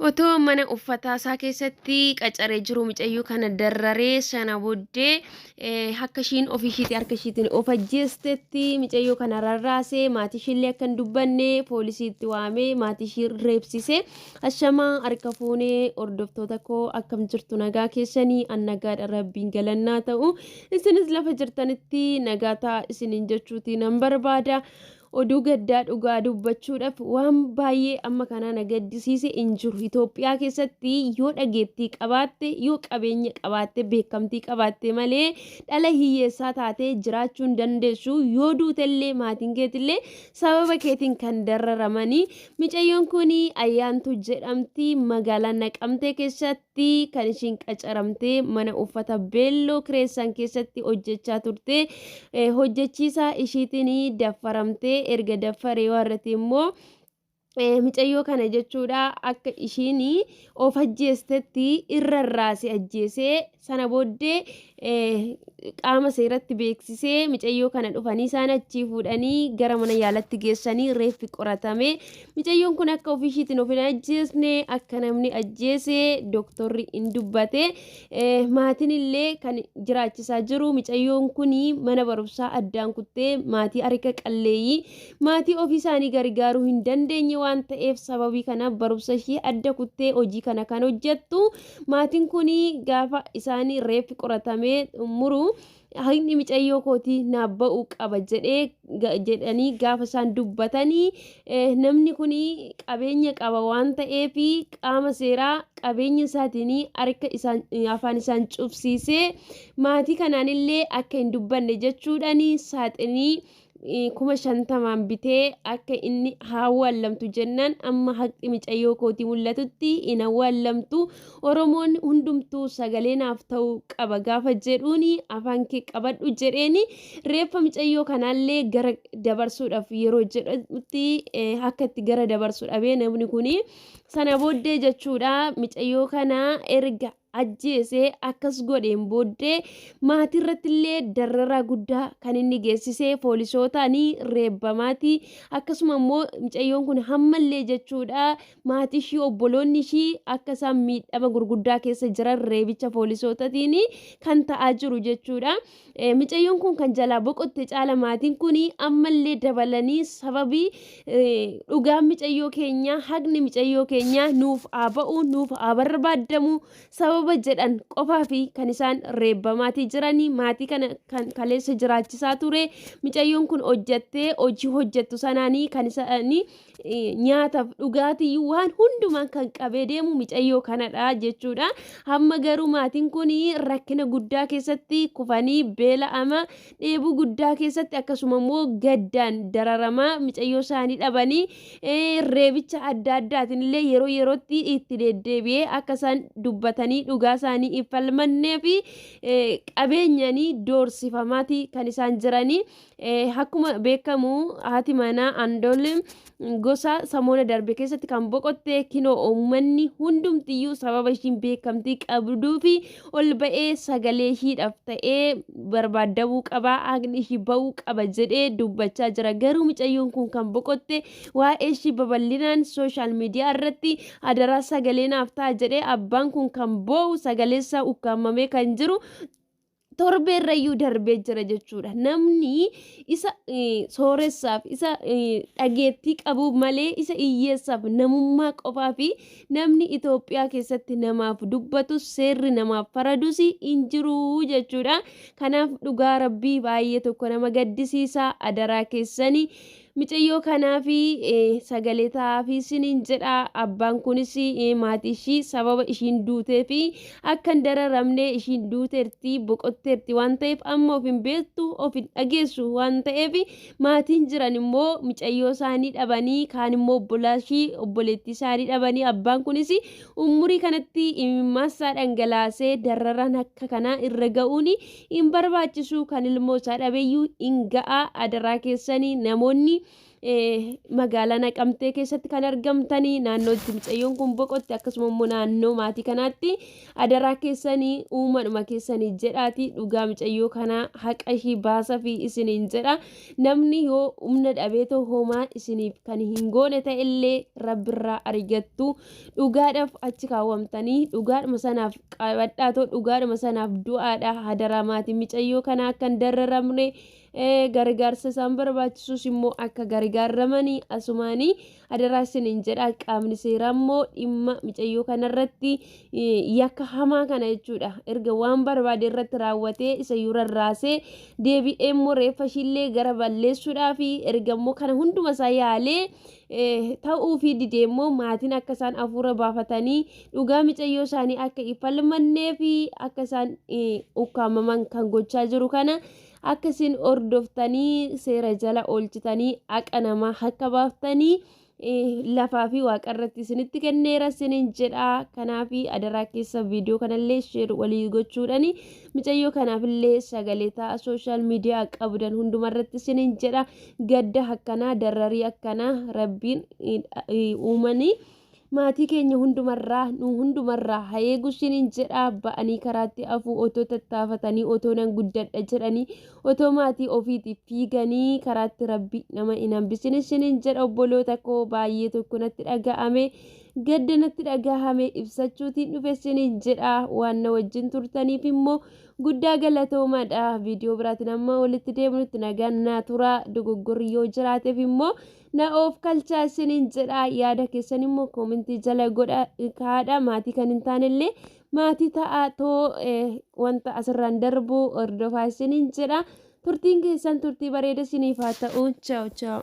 Otoo mana uffataa isaa keessatti qacaree jiru mucayyoo kana darraree sana booddee akka ishiin ofii ishiitii harka ishiitiin of ajjeestetti mucayyoo kana rarraasee maatii ishiillee akka hin dubbanne poolisiitti waamee maatii ishii reebsise. Ashamaa harka fuunee hordoftoota koo akkam jirtu nagaa keessanii an nagaadha rabbiin galannaa ta'u isinis lafa jirtanitti nagaa ta'a isiniin jechuutii nan barbaada. Oduu gaddaa dhugaa dubbachuudhaaf waan baay'ee amma kanaa na gaddisiise hin jiru. Itoophiyaa keessatti yoo dhageettii qabaatte, yoo qabeenya qabaatte, beekamtii qabaatte malee dhala hiyyeessaa taatee jiraachuu hin dandeessu. Yoo duutellee maatiin keetillee sababa keetiin kan dararamanii. Micayyoon kun Ayyaantuu jedhamti. Magaalaa Naqamtee keessatti kan ishiin qacaramtee mana uffata beelloo kireessan keessatti hojjechaa turte. Hojjechiisaa ishiitiin daffaramtee erga daffaree warratti immoo micayyoo kana jechuudha akka ishiin of ajjeestetti irra raase ajjeesee sana booddee qaama seeratti beeksisee micayyoo kana dhufanii isaan achii fuudhanii gara mana yaalatti geessanii reeffi qoratame. Micayyoon kun akka ofii ishiitiin of hin ajjeesne akka namni ajjeese dooktorri hin dubbate. Maatiin illee kan jiraachisaa jiru micayyoon kun mana barumsaa addaan kuttee maatii harka qalleeyyii maatii ofii isaanii gargaaruu hin dandeenye waan ta'eef sababii kanaaf barumsa ishee adda kuttee hojii kana kan hojjettu. Maatiin kun gaafa isaanii reeffi qoratamee xumuru haqni micayyoo kootii naaf ba'uu qaba jedhee jedhanii gaafa isaan dubbatanii namni kun qabeenya qaba waan ta'eef qaama seeraa qabeenya isaatiin harka isaan afaan isaan cufsiisee maatii kanaan illee akka hin dubbanne jechuudhaan saaxinii 50,000 bitee akka inni haa awwaallamtu jennaan amma haqni micayyoo kootii mul'atutti hin awwaallamtu Oromoon hundumtuu sagalee naaf ta'uu qaba gaafa jedhuuni afaan kee qabadhu jedheeni reeffa micayyoo kanaallee gara dabarsuudhaaf yeroo jedhutti akka itti gara dabarsu dhabee namni kuni sana booddee jechuudha micayyoo kana erga ajjeesee akkas godheen booddee maatii irratti illee dararaa guddaa kan inni geessisee poolisootaan reebbamaati. Akkasuma immoo mucayyoon kun hammallee jechuudha maatii ishii obboloonni ishii akka isaan miidhama gurguddaa keessa jiran reebicha poolisootatiin kan ta'aa jiru jechuudha. Micayyoon kun kan jalaa boqotte caala maatiin kun ammallee dabalanii sababii dhugaan micayyoo keenyaa haqni micayyoo keenyaa nuuf haa ba'u nuuf haa barbaadamu sababa jedhan qofaa fi kan isaan reebbamaatii jiranii maatii kana kan kaleessa jiraachisaa ture micayyoon kun hojjattee hojii hojjettu sanaanii kan isaanii nyaataaf dhugaatii waan hundumaan kan qabee deemu micayyoo kanadha jechuudha. Hamma garuu maatiin kun rakkina guddaa keessatti kufanii beela'ama dheebuu guddaa keessatti akkasuma immoo gaddaan dararamaa micayyoo isaanii dhabanii reebicha adda addaatiin illee yeroo yerootti itti deddeebi'ee akka isaan dubbatanii dhugaa isaanii hin falmannee fi qabeenyanii doorsifamaati kan isaan jiranii. Akkuma beekamu haati manaa Andoolem gosa samoona darbe keessatti kan boqotte kinoo uummanni hundumtiyyuu sababa ishiin beekamtii qabduu fi ol ba'ee sagalee ishiidhaaf ta'ee barbaaddamuu qaba haqni ishii ba'uu qaba jedhee dubbachaa jira. Garuu mucayyoon kun kan boqotte waa'ee ishii babal'inaan sooshaal miidiyaa irratti adaraa sagalee naaf ta'a jedhee abbaan kun kan boo'u sagaleessaa ukkaamamee kan jiru torbee irrayyuu darbee jira jechuudha. Namni isa sooressaaf isa dhageettii qabu malee isa hiyyeessaaf namummaa qofaa fi namni Itoophiyaa keessatti namaaf dubbatus seerri namaaf faradus hin jiru jechuudha. Kanaaf dhugaa rabbii baay'ee tokko nama gaddisiisa adaraa keessanii. Micayyoo kanaafi sagalee ta'aafii isiniin jedha. Abbaan kunis maatii ishii sababa ishiin duuteefi akka hin dararamne ishiin duuteerti boqotteerti waan ta'eef amma of hin beektu of hin dhageessu waan ta'eef maatiin jiran immoo micayyoo isaanii dhabanii kaan immoo obbolaa ishii obboleettii isaanii dhabanii abbaan kunis umurii kanatti imimmaansaa dhangalaasee dararaan akka kanaa irra ga'uun hin barbaachisu kan ilmoo isaa dhabeyyuu hin ga'a adaraa keessanii namoonni Magaalaa Naqamtee keessatti kan argamtanii naannoo itti mucayyoon kun boqotte akkasuma immoo naannoo maatii kanaatti adaraa keessanii uumadhuma keessanii jedhaati dhugaa mucayyoo kanaa haqa ishii baasafi isiniin jedha. Namni yoo humna dhabeetoo homaa isiniif kan hin goone ta'ellee rabbirraa argattu. Dhugaadhaaf achi kaawwamtanii dhugaadhuma sanaaf qabadhaatoo dhugaadhuma sanaaf du'aadha. Hadaraa maatii micayyoo kanaa akka hin darraramne gargaarsa isaan barbaachisus immoo akka gargaaramanii asumaanii adaraa isiniin jedha. Qaamni seeraa immoo dhimma micayyoo kanarratti yakka hamaa kana jechuudha erga waan barbaade irratti raawwatee isayyuu rarraasee deebi'ee immoo reeffa ishiillee gara balleessuudhaa fi erga immoo kana hunduma isaa yaalee ta'uu fi didee immoo maatiin akka isaan hafuura baafatanii dhugaa micayyoo isaanii akka hin falmannee fi akka isaan ukkaamaman kan gochaa jiru kana akka isin hordoftanii seera jala oolchitanii haqa namaa akka baaftanii lafaa fi waaqa irratti isinitti kenneera isinin jedha. Kanaaf adaraa keessa viidiyoo kanallee sheer walii gochuudhaan micayyoo kanaafillee sagalee ta'a sooshaal miidiyaa qabdan hundumarratti isinin jedha. Gadda akkanaa darrarii akkanaa rabbiin uumanii maatii keenya hundumarraa nu hundumarraa haa eegu isiniin jedha. Ba'anii karaatti afuu otoo tattaafatanii otoo nan guddadha jedhanii otoo maatii ofiitiif fiiganii karaatti rabbi nama hin hambisin isiniin jedha. Obboloota koo baay'ee tokko natti dhaga'ame gadda natti dhaga'ame ibsachuutiin dhufe isiniin jedha. Waan na wajjin turtaniif immoo guddaa galatoomaadha. Viidiyoo biraatiin amma walitti deemnutti nagaan naa turaa. Dogoggorri yoo jiraateef immoo na of kalchaa isiniin jedha. Yaada keessan immoo koomentii jala godha kaadha. Maatii kan hin taanellee maatii ta'aa too wanta asirraan darbu hordofaa isiniin jedha. Turtiin keessan turtii bareeda isiniif haa ta'u. Chaaw chaaw.